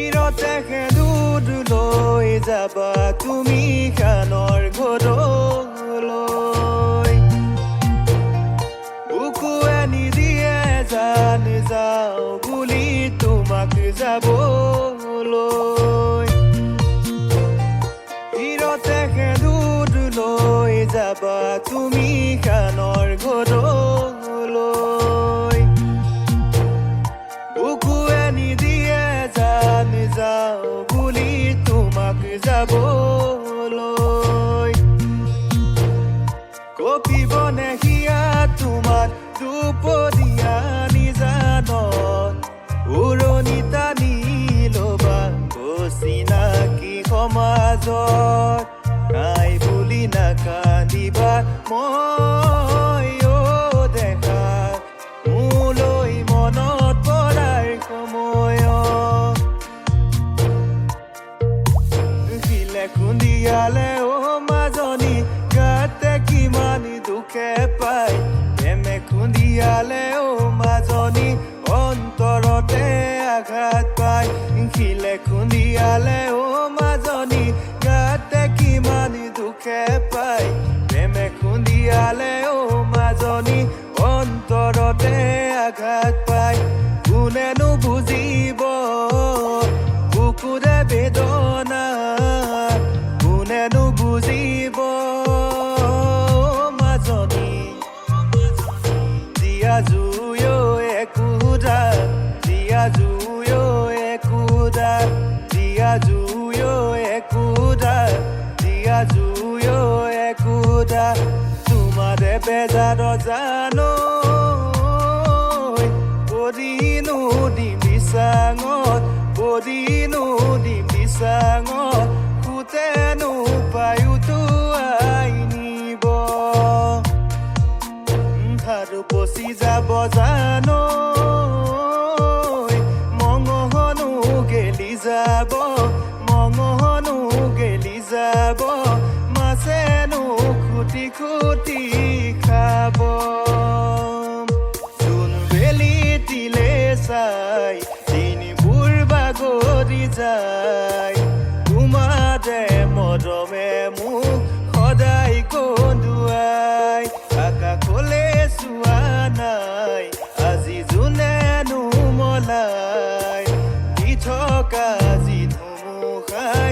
শিৰতে সেন্দুৰ লৈ যাবা তুমি খানৰ ঘৰলৈ। বুকুৱে নিদিয়ে জান যাওঁ বুলি তোমাক যাবলৈ। শিৰতে সেন্দুৰ লৈ যাবা তুমি খানৰ ঘৰলৈ। বুকুৱে নিদিয়ে জান যাওঁ বুলি তোমাক যাবলৈ। কঁপিবনে হিয়া তোমাৰ দুপৰীয়া নিজানত? উৰণি টানি ল'বা অচিনাকি সমাজত। নাই বুলি নাকান্দিবা, মই দেখা মোলৈ মনত পৰাৰ সময়ত। শিলে খুন্দিয়ালে অ মাজনী গাতে কিমান দুখে পায়। প্ৰেমে খুন্দিয়ালে অ মাজনী অন্তৰতে আঘাত পায়। শিলে খুন্দিয়ালে অ মাজনী গাতে কিমান দুখে পায়। প্ৰেমে খুন্দিয়ালে অ মাজনী অন্তৰতে আঘাত পায়। কোনেনো বুজিব বুকুৰে বেদনা? কোনেনো বুজিব মাজনী? দিয়া জুই একোৰা, দিয়া জুই একোৰা, দিয়া জুই একোৰা, দিয়া জুই একোৰা। তোমাৰে বেজাৰ জানো কৰিনো দিম বিচাঙত, কৰিনো দিম বিচাঙত। সুতেনো পায়ো তোৱাই নিব আৰু পচি যাব জানো, মঙহনো গেলি যাব, মঙহনো গেলি যাব, মাছেনো খুটি খুটি খাব। জোন বেলি দিলে চাই দিনবোৰ বাগৰি যায়। তোমাৰে মৰমে মোক সদায় কন্দুৱাই। আকাশলে চোৱা নাই আজি জোনে নুমলাই দি থকা আজি ধুমুহাই।